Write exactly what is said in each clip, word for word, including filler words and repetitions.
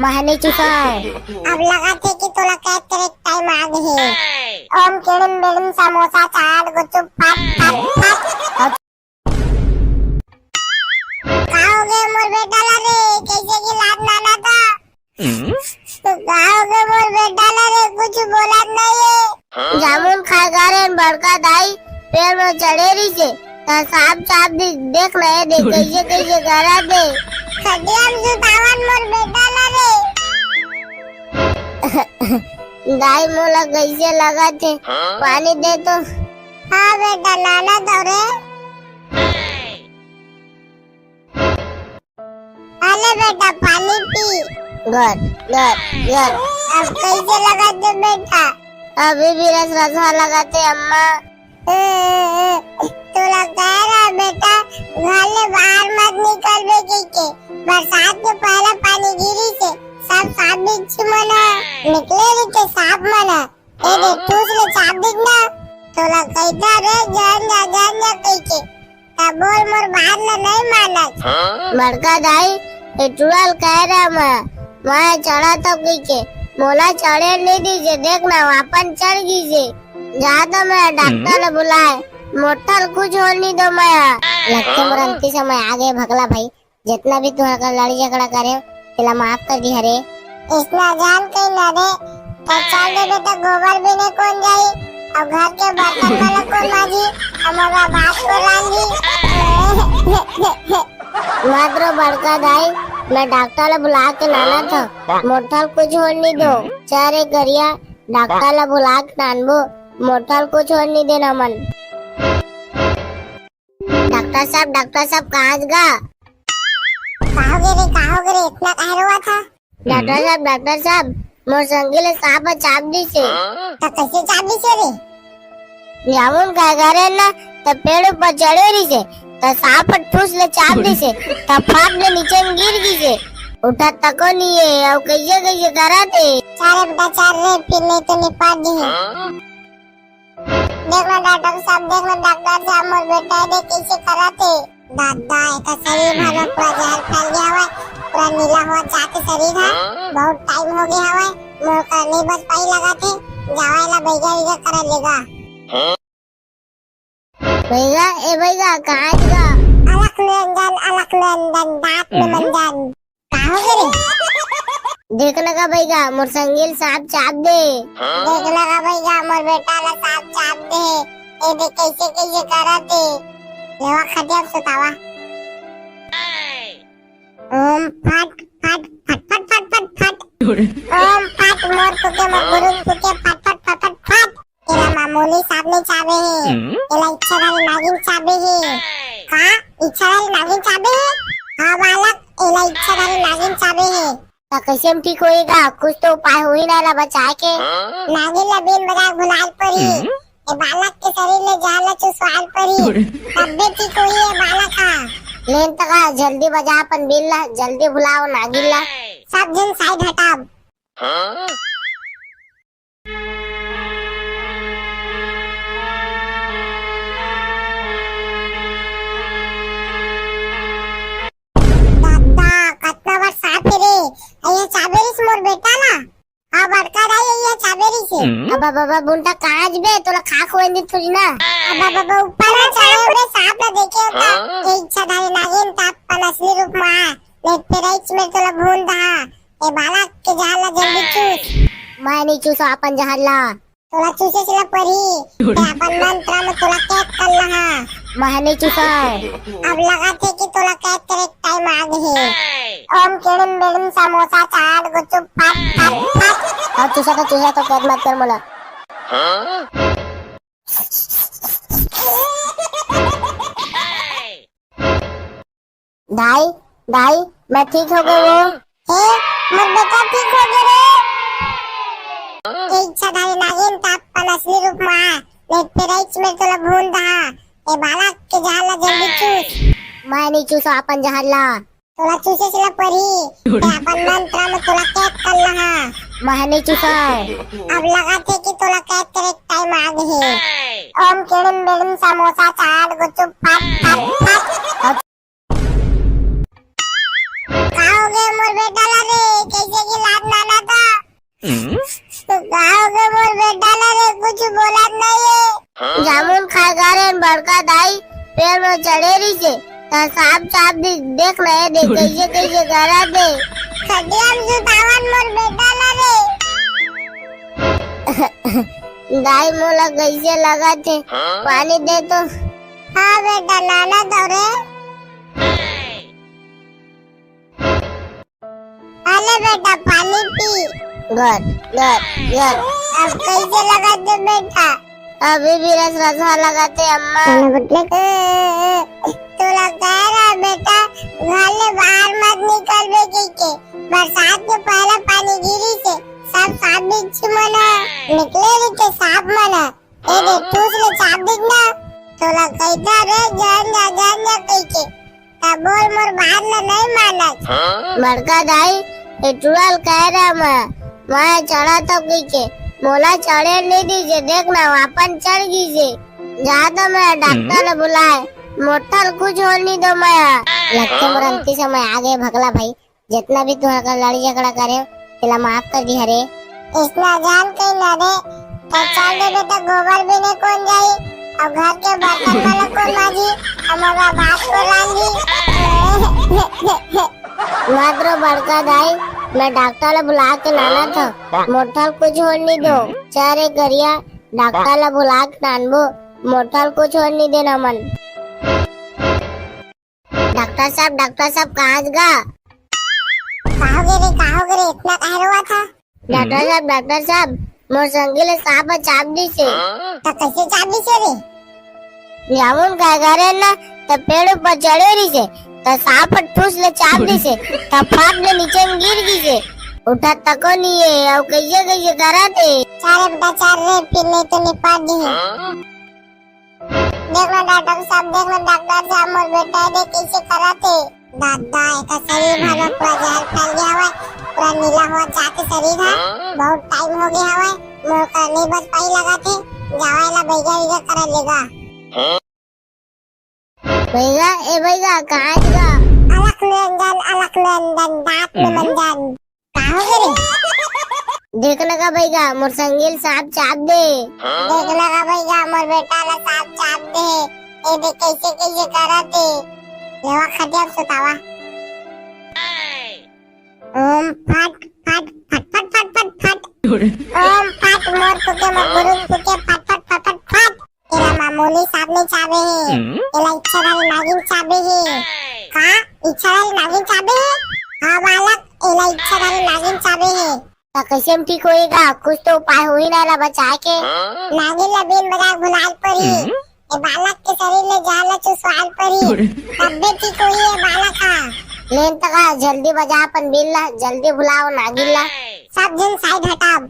मैं नहीं चूसा। अब लगथे कि तोला कैद करे के टाइम आ गे हे। ओम किड़िम बिड़िम समोसा चाट गुपचुप फट फट फट। का हो गे मोर बेटा ला रे, कइसे के लात नाना था? का हो गे मोर बेटा ला रे, कुछ बोलत नहीं हे। जामुन खाए गा रे बड़का दाई, पेड़ में चढ़े रहिसे, त सांप चाप दे, देख ना ये देख कइसे कइसे करत हे। खटिया में सुतावन मोर बेटा ला रे। दाई मोला कइसे लगत हे, पानी दे तो। हाँ बेटा, लाना तो रे। अले बेटा, पानी पी। गुड, गुड, गुड। अब कइसे लगत हे बेटा? अभी भी रस रसा लगत हे अम्मा। तोला कहे रहा बेटा, घर ले बाहर मत निकलबे कहिके। बरसात के पहला पानी गिरिसे, सब सांप बिच्छू मन ह निकले रहिथे, सांप मन ह। ए दे, ठूस ले चाप दिस ना। तोला कहिथंव रे, झन जा, झन जा कहिके। त बोल, मोर बात ल नहीं मानस। बड़का दाई, ए टुरा ल कहे रहा मैं, मैं चढ़त हंव कहिके, मोला चढ़े नहीं दिसे, देख ना, वो अपन चढ़ गिसे। जा तो मैं डॉक्टर ल बुलाए, मोर ठन कुछ होय नहीं दे मैं। लगथे मोर अंतिम समय आ गे भगला भाई। जितना भी तुंहर कर लड़ई झगड़ा करे, तेला माफ कर दिहा रे। अइसना झन कही ना रे, त चल देबे त गोबर बीने कोन जाही, अउ घर के बर्तन मन ल कोन मांजही, अउ मोर भात कोन रांधही। मत रो बड़का दाई, मैं डॉक्टर ल बुला के लानत हंव, मोर ठन कुछ होय नहीं दे। चल रे करिया, डॉक्टर ल बुला के लानबो, मोर ठन कुछ होय नहीं दे ना मन। डॉक्टर साहब, डॉक्टर साहब, कहाँ गा? का हो गे रे, का हो गे रे, अतना काहे रोवत हस? डॉक्टर साहब, डॉक्टर साहब, मोर संगी ल सांप ह चाप दिसे। त कइसे चाप दिसे रे? जामुन खाए गा रेहेन ना, त पेड़ ऊपर चढ़े रहिसे, त सांप ह ठूस ले चाप दिसे, त फट ले नीचे में गिर गिसे। उठत तको नहीं हे, अउ कइसे कइसे करत हे। चल रे बेटा, चल रे, फिर नहीं तो निपट दिही। देख ना डॉक्टर साहब, देख ना डॉक्टर साहब, मोर बेटा ए दे कइसे करत हे। दादा, एकर शरीर भर में पूरा जहर फैल गे हवय, पूरा नीला होवत जात हे शरीर ह। बहुत टाइम हो गे हवय, मोर कर नहीं बच पाही लगत हे। जावा एला बइगा वइगा करा लेगा। बइगा, ए बइगा, कहाँ गा? अलख निरंजन, अलख निरंजन, दांत में मंजन। का हो गे रे? देख ना गा बइगा, मोर संगी ल सांप चाप दे। देख ना गा बइगा, मोर बेटा ल सांप चाप दे। ए दे कइसे कइसे करत हे। लेवा खटिया म सुतावा। ओम फट फट फट फट फट फट फट। ओम फट मोर फूके मोर गुरु फूके फट फट फट फट फट। एला मामूली सांप नहीं चाबे हे, एला इच्छाधारी नागिन चाबे हे। का? इच्छाधारी नागिन चाबे हे? हाँ बालक, एला इच्छाधारी नागिन चाबे हे। त कइसे में ठीक होही गा? कुछ तो उपाय होही ना एला बचाए के। नागिन ला बीन बजाए भुलाए ल परी। ए बालक के शरीर ले जहर ला चुसवाए ल परी। तब्बे ठीक होही ए बालक हा। लेन त गा, जल्दी बजा अपन बीन ला, जल्दी भुलाओ नागिन ला। सब झन side हटाब। दादा, कतना बड़ सांप हे रे। अइया चाबे रिस मोर बेटा ला। हाँ, बड़का दाई, अइया चाबे रिस हे। अबा बाबा, बुनटा कहाँ जबे, तोला खा खोए दी थोड़ी ना। अबा बाबा, ऊपर में चढ़े हुए सांप ला देखे होता। ए इच्छाधारी नागिन, त अपन असली रूप में आ। नहीं, पेराइच में तोला भून दहा। ए बालक के जहर ला जल्दी चूस। मैं नहीं चूसो अपन जहर ला। तोला चूसे ला परी। ए अपन मंत्र में तोला कैद कर लहा। मैं नहीं चूसो। अब लगथे कि तोला कैद करे के टाइम आ गे हे। ओम किड़िम बिड़िम समोसा चाट गुपचुप फट फट फट। अब चूसा तो चूसा तो कैद मत कर मोला। दाई, दाई, मैं ठीक हो गे वो। हे, मोर बेटा ठीक हो गे रे। ए इच्छाधारी नागिन, त अपन असली रूप में आ। नहीं, पेराइच में तोला भून दहा। ए बालक के जहर ला जल्दी चूस। मैं नहीं चूसो अपन जहर ला। तोला चूसे ला परी। ए अपन मंत्र में तोला कैद कर लहा। मैं नहीं चूसो। अब लगथे कि तोला कैद करे के टाइम आ गे हे। ओम किड़िम बिड़िम समोसा चाट गुपचुप फट फट फट। का हो गे मोर बेटा ला रे? कइसे सांप चाब दिस, देख ना ये दे, कइसे कइसे करत हे। खटिया म सुतावन मोर बेटा ला रे। दाई मोला कइसे लगत हे, पानी दे तो। हाँ बेटा, लानत हँव रे। अले बेटा, पानी पी। गट, गट, गट। अब कइसे लगत हे बेटा? अभी भी रस रसा लगत हे अम्मा। चलो बटले। तोला कहे रहा बेटा, घर ले बाहर मत निकलबे कहिके। बरसात के पहला पानी गिरिस हे, सब सांप बिच्छू मन ह निकले रहिथे, सांप मन ह। ए दे, ठूस ले चाब दिस ना। तोला कहिथँव रे, झन जा, झन जा कहिके। तभो ले मोर बात ला नइ मानस। बड़का दाई, ए टुरा ल कहे रहा मैं, मैं चढ़त हँव कहिके, मोला चढ़े नइ दिस हे, देख ना, वो अपन चढ़ गिस हे। जा तो मैं डॉक्टर ला बुलाए, मोर ठन कुछ होय नइ दो मैं। लगथे मोर अंतिम समय आगे भगला भाई, जेतना भी तुँहर कर लड़ई झगड़ा करे हँव, तेला माफ कर दिहा रे। अइसना झन कही ना रे, त चल दे बेटा, गोबर बीने कोन जाही, अउ घर के बर्तन मन ल कोन मांजही, अउ मोर बाप कोन रांधही। मत रो बड़का दाई, मैं डॉक्टर ला बुला के लानत हँव, मोर ठन कुछ होय नइ दो। चल रे गरिया, डॉक्टर ला बुला के लानबो, मोर ठन कुछ होय नइ देन हमन। डॉक्टर साहब, डॉक्टर साहब, कहाँ गा? का होगे रे, का होगे रे, अतना काहे रोवत हस? डॉक्टर साहब, डॉक्टर साहब, मोर संगी ल सांप ह चाब दिस हे। त कइसे चाब दिस हे रे? जामुन खाए गे रहेन ना, त पेड़ ऊपर चढ़े रहिस हे, त सांप ह ठूस ले चाब दिस हे, त फट ले नीचे म गिर गिस हे। उठत तको नइ हे, अउ कइसे कइसे करत हे। चल रे बेटा, चल रे, फिर नइ तो निपट दिही। देख ना डॉक्टर साहब, देख ना डॉक्टर साहब, मोर बेटा ए दे कइसे करत हे। दादा, एकर शरीर भर म पूरा जहर फैल गे हवय, पूरा नीला होवत जात हे शरीर ह। बहुत टाइम होगे हवय, मोर कर नइ बच पाही लगत हे। जावा एला बइगा वइगा करा लेगा। बइगा, ए बइगा, कहाँ गा? अलख निरंजन, अलख निरंजन, दांत में मंजन। का होगे रे? देख ना गा बइगा, मोर संगी ल सांप चाब दे। देख ना गा बइगा, मोर बेटा ला सांप चाब दे। ए दे कइसे कइसे करत हे। लेवा खटिया म सुतावा। ओम फट फट फट फट फट फट फट। ओम फट मोर फूके मोर गुरु फूके फट फट फट फट फट। एला मामूली सांप नइ चाबे हे, एला इच्छाधारी नागिन चाबे हे। का? इच्छाधारी नागिन चाबे हे? हाँ बालक, एला इच्छाधारी नागिन चाबे हे। त कइसे म ठीक होही गा? कुछ तो उपाय होही ना एला बचाए के। नागिन ला बीन बजाए भुलाए ल परही। ए बालक के शरीर ले जहर ला चुसवाए ल परही। तब्बे ठीक होही ए बालक ह। लेन त गा, जल्दी बजा अपन बीन ला, जल्दी भुलाओ नागिन ला। सब झन side हटाव।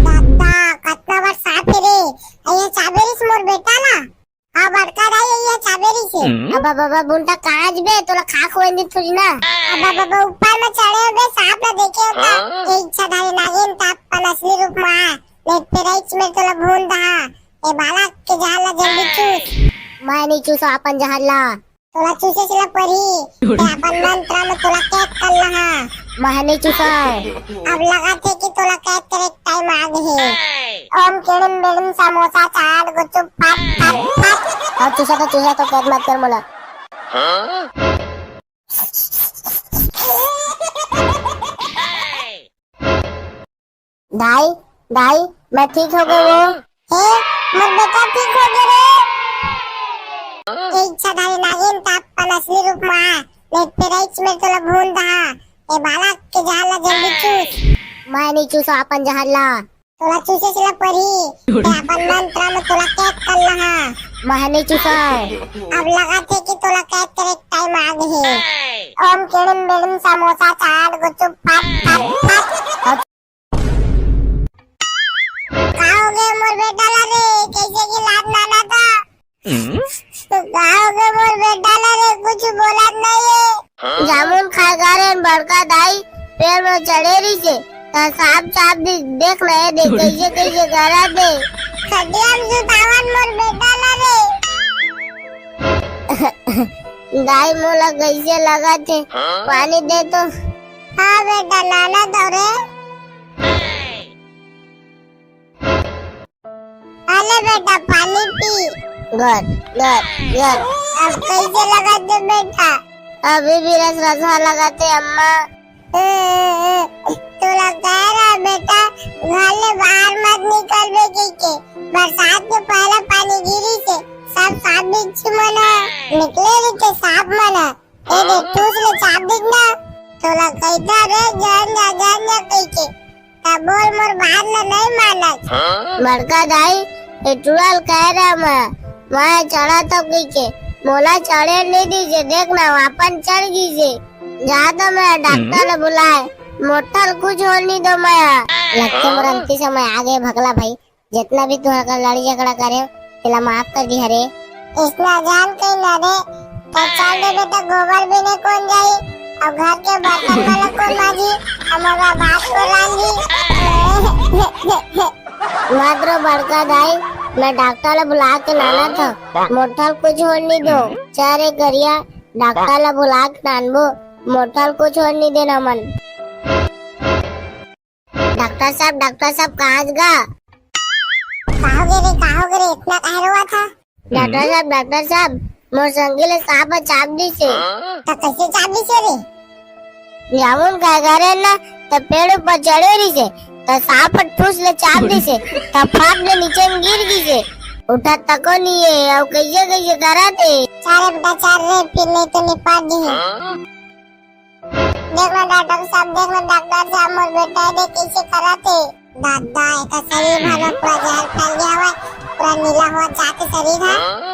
दादा, कतना बड़ सांप हे रे। अइया चाबे रिस मोर बेटा ला। हाँ, बड़का दाई, अइया चाबे रिस हे। अबा बाबा, बुनता काज बे, तोला खा खोए दी थोड़ी ना। अबा बाबा, ऊपर में चढ़े बे, सांप ला देखे होता। हाँ? ए इच्छाधारी नागिन, त अपन असली रूप में आ। नहीं, पेराइच में तोला भून दहा। ए बालक के जहर ला जल्दी चूस। मैं नहीं चूसो अपन जहर ला। तोला चूसे ला परही। ते अपन मंत्र में तोला कैद कर लहा। मैं नहीं चूसो। अब लगत हे कि तोला कैद करे के टाइम आ गे हे। ओम किड़िम बिड़िम समोसा चाट गुपचुप फट फट फट। अब चूसा तो चूसा तो कैद मत कर मोला। दाई, दाई, मैं ठीक हो गे वो। हे, मोर बेटा ठीक हो गे रे। ए इच्छाधारी नागिन, त अपन असली रूप में आ, नहीं पेराइच में तोला भून दहा। ए बालक के जहर ला जल्दी चूस। मैं नहीं चूसो अपन जहर ला। तोला चूसे ला परही। ते अपन मंत्र में तोला कैद कर लहा। मैं नहीं चूसो। अब लगत हे कि तोला कैद करे के टाइम आ गे हे। ओम किड़िम बिड़िम समोसा चाट गुपचुप फट फट फट। का हो गे मोर बेटा ला रे, कइसे के लात नाना था? का हो गे मोर बेटा ला रे, कुछ बोलत नहीं हे। जामुन खाए गा रेन बड़का दाई, पेड़ में चढ़े रिसे, त सांप चाप दे, देख ना ये दे, कइसे कइसे करत हे। खटिया में सुतावन मोर बेटा ला रे। दाई मोला कइसे लगत हे, पानी दे तो। हाँ बेटा, लानत हँव रे। अले बेटा, पानी पी। गुड, गुड, गुड। अब कइसे लगत हे बेटा? अभी भी रस रसा लगत हे अम्मा। तोला कहे रहेंव बेटा, घर ले बाहर मत निकलबे कहिके। बरसात के पहला पानी गिरिस हे, सब सांप बिच्छू मन ह निकले रहिथे, सांप मन ह। ए दे, ठूस ले चाब दिस ना। तोला कहिथँव रे, झन जा, झन जा कहिके। त बोल, मोर बात ल नइ मानस। बड़का दाई, ए टुरा ल कहे रहेंव मैं, मैं चढ़त हँव कहिके, मोला चढ़े नइ दिस हे, देख ना, वो अपन चढ़ गिस हे। जा तो मैं डॉक्टर ल बुलाए, मोर ठन कुछ होय नइ दो मैं। लगथे मोर अंतिम समय आगे भगला भाई, जेतना भी तुँहर कर लड़ई झगड़ा करे हँव, तेला माफ कर दिहा रे। अइसना झन कह ना रे, त चल दे बेटा, गोबर बीने कोन जाही, अउ घर के बर्तन मन ल कोन मांजही, अउ मोर भात कोन रांधही। मत रो बड़का दाई, मैं डॉक्टर ल बुला के लानत हँव, मोर ठन कुछ होय नइ दो। चल रे करिया, डॉक्टर ल बुला के लानबो, मोर ठन कुछ होय नइ देन हमन। डॉक्टर साहब, डॉक्टर साहब, कहाँ गा? का होगे रे, का होगे रे, अतना काहे रोवत हस? डॉक्टर साहब, डॉक्टर साहब, मोर संगी ल सांप ह चाब दिस हे। त कइसे चाब दिस हे रे? जामुन खाए गे रहेंव ना, त पेड़ ऊपर चढ़े रहिस हे, त सांप ह ठूस ले चाब दिस हे, त फाट ले नीचे म गिर गिस हे। उठत तको नइ हे, अउ कइसे कइसे करत हे। चल रे बेटा, चल रे, फिर नइ तो निपट दिही। देख ना डॉक्टर साहब, देख ना डॉक्टर साहब, मोर बेटा ए दे कइसे करत हे। दादा, एकर शरीर भर म पूरा जहर फैल गे हवय, पूरा नीला होवत जात हे शरीर ह।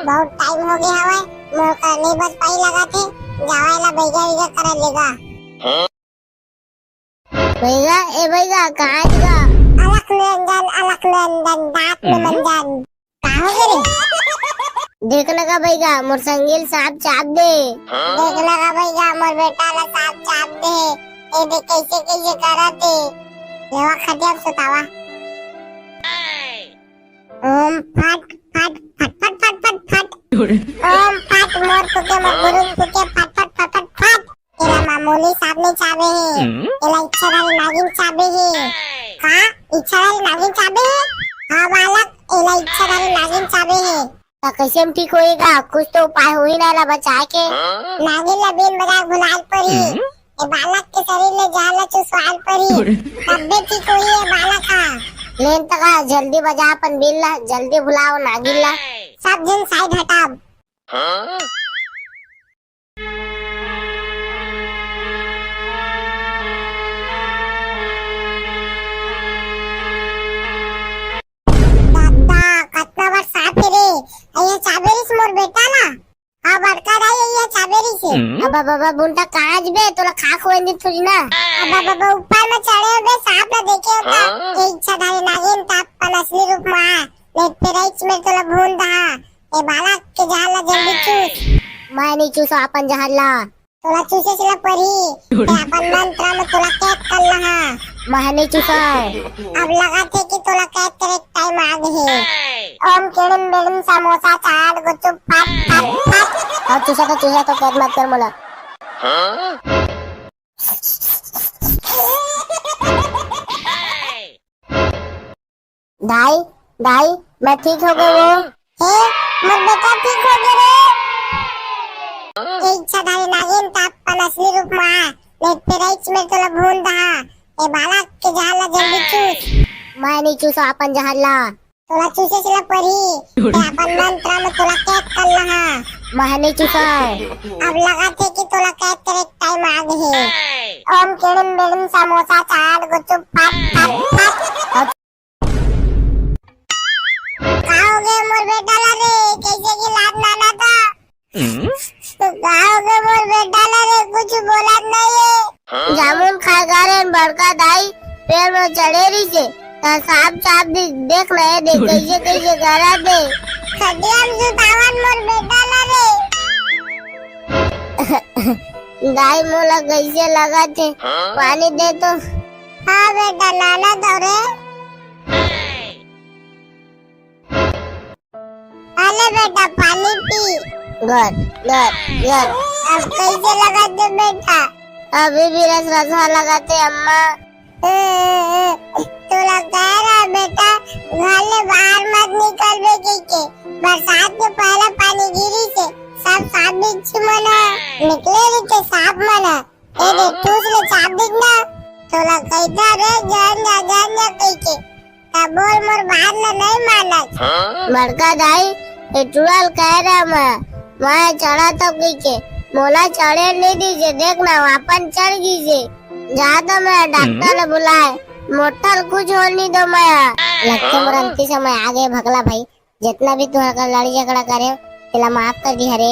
बहुत टाइम होगे हवय, मोर कर नइ बच पाही लगत हे। जावा एला बइगा वइगा करा लेगा। बइगा, ए बइगा, कहाँ गा? अलख निरंजन, अलख निरंजन, दांत में मंजन। का होगे रे? देख ना गा बइगा, मोर संगी ल सांप चाब दे। देख ना गा बइगा, मोर बेटा ल सांप चाब दे। ए दे कइसे कइसे करत हे। लेवा खटिया म सुतावा। ओम फट फट फट फट फट फट फट। ओम फट मोर फूके मोर गुरु फूके फट फट फट फट फट। एला मामूली सांप नइ चाबे हे, एला इच्छाधारी नागिन चाबे हे। का? इच्छाधारी नागिन चाबे हे? हाँ बालक, एला इच्छाधारी नागिन चाबे हे। त कइसे म ठीक होही गा? कुछ तो उपाय होही ना एला बचाए के। नागिन ला बीन बजाए भुलाए ल परही। ए बालक के शरीर ले जहर ला चुसवाए ल परही। तब्बे ठीक होही ए बालक ह। लेन त गा, जल्दी बजा अपन बीन ला, जल्दी भुलाओ नागिन ला। सब झन side हटाब। दादा, कतना बड़ सांप हे रे। अइया चाबे रिस मोर बेटा ला। हाँ, बड़का दाई, अइया चाबे रिस हे। अबा बाबा, बुनटा कांच बे, तोला खा खोए दी थोड़ी ना। अबा बाबा, ऊपर में चढ़े हो बे, सांप ला देखे हो का? हाँ? ए इच्छाधारी नागिन, त अपन असली रूप में आ। नहीं, पेराइच में तोला भून दहा। ए बालक के जहर ला जल्दी चूस। मैं नहीं चूसो अपन जहर ला। तोला चूसे से ला परही। ते अपन मंत्र में तोला कैद कर लहा। मैं नहीं चूसा। अब लगत हे कि तोला कैद करे के टाइम आ गे हे। ओम किड़िम बिड़िम समोसा चाट गुपचुप फट, फट, फट। अब चूसा तो चूसा तो कैद मत कर मोला। दाई, दाई, मैं ठीक हो गे वो। हे, मोर बेटा ठीक हो गे रे। ए इच्छाधारी नागिन, त अपन असली रूप में आ, नहीं पेराइच में तोला भून दहा। ए बालक के जहर ला जल्दी चूस। मैं नहीं चूसो अपन जहर ला। तोला चूसे से ला परही, ते अपन मंत्र में तोला कैद कर लहा। मैं नहीं चूसो। अब लगत हे कि तोला कैद करे के टाइम आ गे हे। ओम किड़िम बिड़िम समोसा चाट गुपचुप फट, फट, फट। का हो गे मोर बेटा ला रे? कइसे के लात नाना था? का हो गे मोर बेटा ला रे? कुछ बोलत नहीं हे। जामुन खाए गा रेन बड़का दाई, पेड़ में चढ़े रहिसे, त सांप चाप दे, देख ना ए दे, कइसे कइसे करत हे। खटिया में सुतावन मोर बेटा ला रे। दाई मोला कइसे लगत हे, पानी दे तो। हाँ बेटा, लानत हँव रे। अले बेटा, पानी पी। गुड, गुड, गुड। अब कइसे लगत हे बेटा? अभी भी रस रसा लगत हे अम्मा। तोला कहे रहा बेटा, घर ले बाहर मत निकलबे कहिके, बरसात के पहला पानी गिरी से सब सांप बिच्छू मन ह निकले रहिथे, सांप मन ह। ए दे, ठूस ले चाप दिस ना, तोला कहिथे रे, झन जा, झन जा कहिके। तब बोल मोर बात ल नहीं मानस। बड़का दाई, ए टुरा ल कहे रहा मैं, मैं चढ़त हंव कहिके, मोला चढ़े नहीं दीसे, देख ना, अपन चढ़ गीसे। जा तो मैं डॉक्टर ल बुलाए, मोठा ल कुछ होन नहीं दो मैं। लगथे मोर अंतिम समय आ गे भगला भाई, जितना भी तुंहर कर लड़ी झगड़ा करे, तेला माफ कर दिहा रे।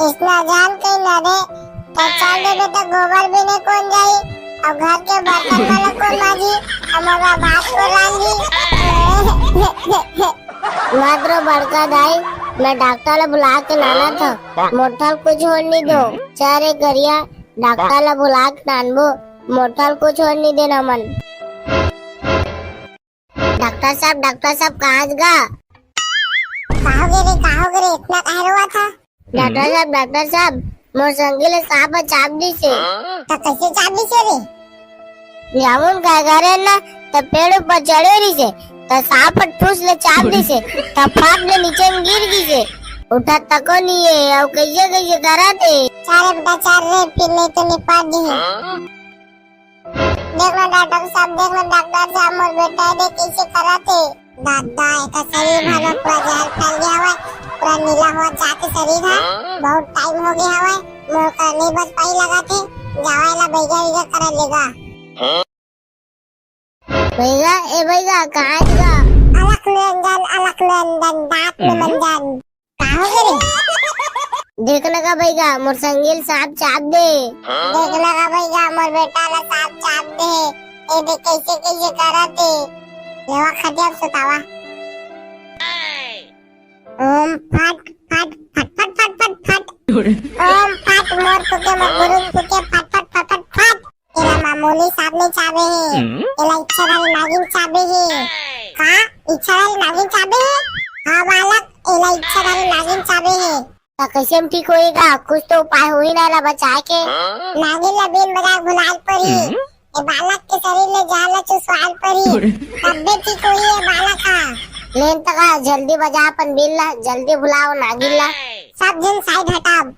अइसना जान कहीं ना रे, त चल देबे त गोबर भी नहीं कोन जाई, अउ घर के बर्तन वाला कोन माजी, अउ मोर भात कोन रांधी। मत रो बड़का दाई, मैं डॉक्टर ला बुला के लानत हंव, मोठा ल कुछ होन नहीं दो। चल रे करिया, डॉक्टर ला बुला के लानबो, मोठा ल कुछ होन नहीं देन हमन। डॉक्टर साहब, डॉक्टर साहब, कहाँ गा? का हो गे रे, का हो गे रे, इतना काहे रोवत हस? डॉक्टर साहब, डॉक्टर साहब, मोर संगी ल सांप ह चाप दिसे। त कइसे चाप दिसे रे? जामुन खाए गे रेहेन ना, त पेड़ ऊपर चढ़े रहिसे, त सांप ह ठूस ले चाप दिसे, त फाट ले नीचे में गिर गिसे। उठत तको नहीं हे, अउ कइसे कइसे करत हे। चल रे बेटा, चल रे, फिर नहीं तो निपट दिही। देख ना डॉक्टर साहब, देख ना डॉक्टर साहब, मोर बेटा ए दे कइसे करत हे। दादा, एकर शरीर भर में पूरा जहर फैल गे हवय, पूरा नीला होवत जात हे शरीर ह। बहुत टाइम हो गे हवय, मोर कर नहीं बच पाही लगत हे। जावा एला बइगा वइगा करा लेगा। बइगा, ए बइगा, कहाँ गा? अलख निरंजन, अलख निरंजन, दांत में मंजन। का हो गे रे? देख ना गा बइगा, मोर संगी ल सांप चाप दे। देख ना गा बइगा, मोर बेटा ला सांप चाप दे। ए दे कइसे कइसे करत हे। लेवा खटिया म सुतावा। ओम फट फट फट फट फट फट फट। ओम फट मोर फूके मोर गुरु फूके फट फट फट फट फट। एला मामूली सांप नहीं चाबे हे, हम्म? एला इच्छाधारी नागिन चाबे हे। का? इच्छाधारी नागिन चाबे हे? हाँ बालक, एला इच्छाधारी नागिन चाबे हे। त कइसे में ठीक होही गा? कुछ तो उपाय होही ना एला बचाए के। नागिन ला बीन बजा के भुलाए ल परही। हम्म? ए बालक के शरीर ले जहर ला चुसवाए ल परही। तब्बे ठीक होही ए बालक हा। लेन त गा, जल्दी बजा अपन बीन ला, जल्दी भुलाओ नागिन ला। सब झन side हटाब।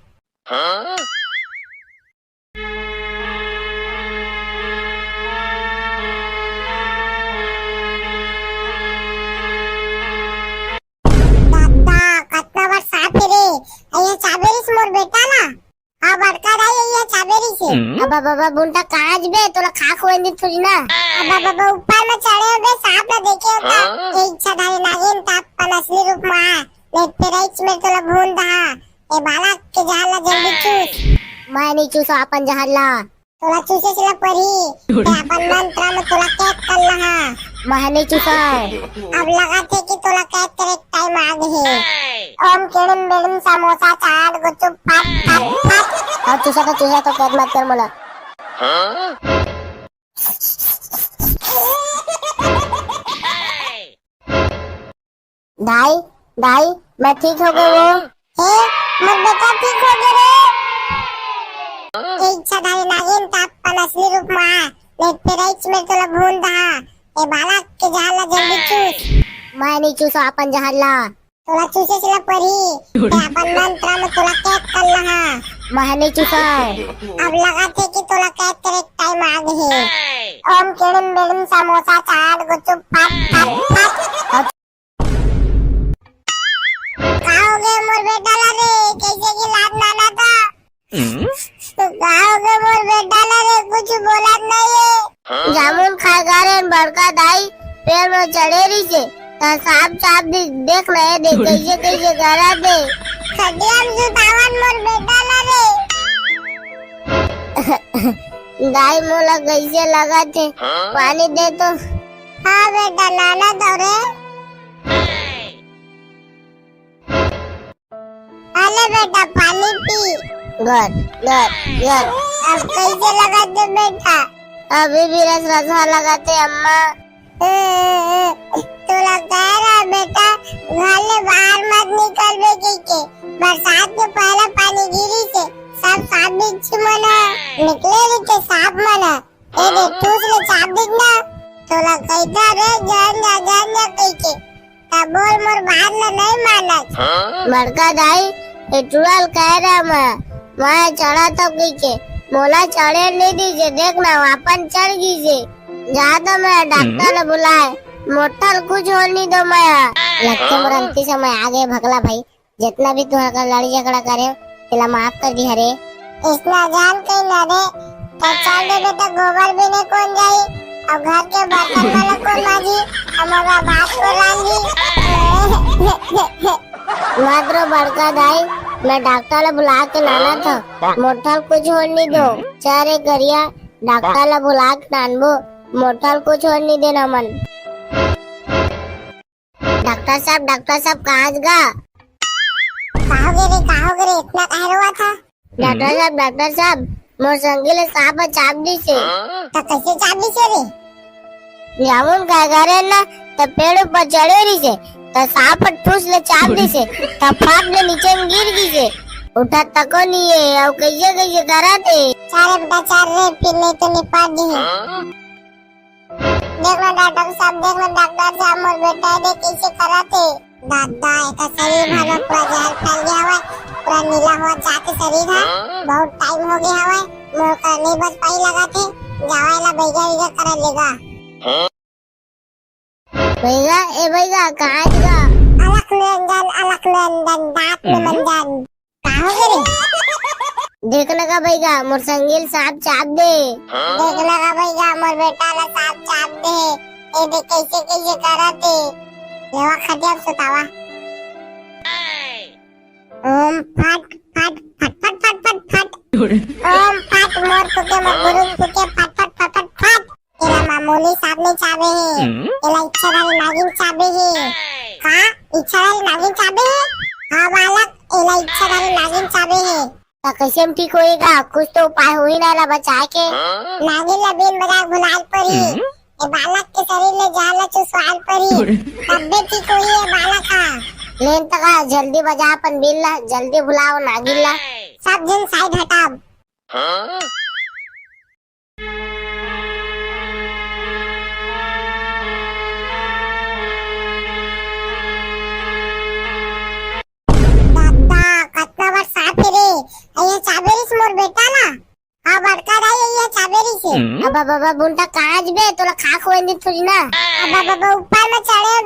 दादा, कतना बड़ सांप हे रे। अइया चाबे रिस मोर बेटा ला। हाँ, बड़का दाई, अइया चाबे रिस हे। अबा बाबा, बुनटा कहाँ जबे? तोला खा खोए दिन थोड़ी ना। अबा बाबा, ऊपर में चढ़े हो बे, सांप ला देखे हो का? हाँ? ए इच्छाधारी नागिन, त अपन असली रूप में आ। नहीं, पेराइच में तोला भून दहा। ए बालक के जहर ला जल्दी चूस। मैं नहीं चूसो अपन जहर ला। तोला चूसे ला परही। ते अपन मंत्र में तोला कैद कर लहा। मैं नहीं चूसा। अब लगथे कि तोला कैद करे के टाइम आ गे हे। ओम किड़िम बिड़िम समोसा चाट गुपचुप फट फट फट। अब चूसा तो चूसा तो कैद मत कर मोला। दाई, दाई, मैं ठीक हो गे वो। हे, मोर बेटा ठीक हो गे रे। ए इच्छाधारी नागिन, त अपन असली रूप में आ। नहीं, पेराइच में तोला भून दहा। ए बालक के जहर ला जल्दी चूस। मैं नहीं चूसो अपन जहर ला। तोला चूसे ला परही। ते अपन मंत्र में तोला कैद कर लहा। मैं नहीं चूसा। अब लगथे कि तोला कैद करे के टाइम आ गे हे। ओम किड़िम बिड़िम समोसा चाट गुपचुप फट फट फट। का हो गे मोर बेटा ला रे, कइसे कि लात नाना था? तो का हो गे मोर बेटा ला रे, कुछ बोलत नहीं हे। जामुन खाए गे रेहेन बड़का दाई, पेड़ में चढ़े रिसे, त सांप चाप दे, देख ना ए दे, कइसे कइसे करत हे। खटिया में सुतावन मोर बेटा ला रे। दाई मोला कइसे लगथे, पानी दे तो। हाँ बेटा, लानत हंव रे। अले बेटा, पानी पी। गट, गट, गट। अब कइसे लगथे बेटा? अभी भी रस रसा लगथे अम्मा। तोला कहे रहा बेटा, घर ले बाहर मत निकलबे कहिके। बरसात के पहला पानी गिरी से सब सांप बिच्छू मन ह निकले रहिथे, बोल, मोर बात ला नहीं मानत। बड़का दाई, ए टुरा ल कहे रहे मैं, मैं चढ़त हँव कहिके, मोला चढ़े नहीं दीसे, देख ना, वो अपन चढ़ गइसे। जा तो मैं डॉक्टर ला बुलाए, मोठा ल कुछ होय नहीं दो मैं। लगथे मोर अंतिम समय आगे भगला भाई, जितना भी तुँहर कर लड़ई झगड़ा करे, तेला माफ कर दिहा रे। अइसना जान के न रे, त चल दे बेटा, गोबर बीने कोन जाही, अउ घर के बर्तन मन कोन मांजही, अउ मोर भात कोन रांधही। मत रो बड़का दाई, मैं डॉक्टर ला बुला के लानत हँव, मोठा ल कुछ होय नहीं दो। चल रे करिया, डॉक्टर ला बुला के लानबो, मोठा ल कुछ होय नहीं देन हमन। डॉक्टर साहब, डॉक्टर साहब, कहाँ गा? का होगे रे, का होगे रे, इतना काहे रोवत हस? डॉक्टर साहब, डॉक्टर साहब, मोर संगी ल सांप ह चाब दिसे। त कइसे चाब दिसे रे? जामुन खाए गे रहेन ना, त पेड़ ऊपर चढ़े रहिसे, त सांप ह ठूस ले चाब दिसे, त फाट ले नीचे में गिर गिसे। उठा तको नहीं हे, अउ कइसे कइसे करत हे। चल रे बेटा, चल रे, फिर नहीं तो निपट दिही। देख ना डॉक्टर साहब, देख ना डॉक्टर साहब, मोर बेटा ए देख कइसे करत हे। दादा, एकर शरीर भर में पूरा जहर फैल गे हवय, पूरा नीला होवत जात हे शरीर ह। बहुत टाइम होगे हवय, मोर कर नहीं बच पाही लगत हे। जावा एला बइगा वइगा करा लेगा। बइगा, ए बइगा, कहाँ गा? अलख निरंजन, अलख निरंजन, दांत में मंजन। का होगे रे? देख ना गा बइगा, मोर संगी ल सांप चाब दे। देख ना गा बइगा, मोर बेटा ला सांप चाब दे। ए देख कइसे कइसे करत हे। लेवा खटिया म सुतावा। ओम फट फट फट फट फट फट फट। ओम फट मोर फूके मोर गुरु फूके फट फट फट फट फट। एला मामूली सांप नहीं चाबे हे, एला इच्छाधारी नागिन चाबे हे। का? इच्छाधारी नागिन चाबे हे? हाँ बालक, एला इच्छाधारी नागिन चाबे हे। त कइसे में ठीक होही गा? कुछ तो उपाय होही ना एला बचाए के। नागिन ला बीन बजा के भुलाए ल परही। ए बालक के शरीर ले जहर ला चुसवाए ल परही। तब्बे ठीक होही ए बालक हा। लेन त गा, जल्दी बजा अपन बीन ला, जल्दी भुलाओ नागिन ला। सब झन side हटाव। दादा, कतना बड़ सांप हे रे। अइया चाबे रिस मोर बेटा ला। हाँ, बड़का दाई, अइया चाबे रिस हे। अब, अब, अब, बुनटा कहाँ जबे? तोला खा खोए दी थोड़ी ना। अब, अब, अब, ऊपर में चढ़े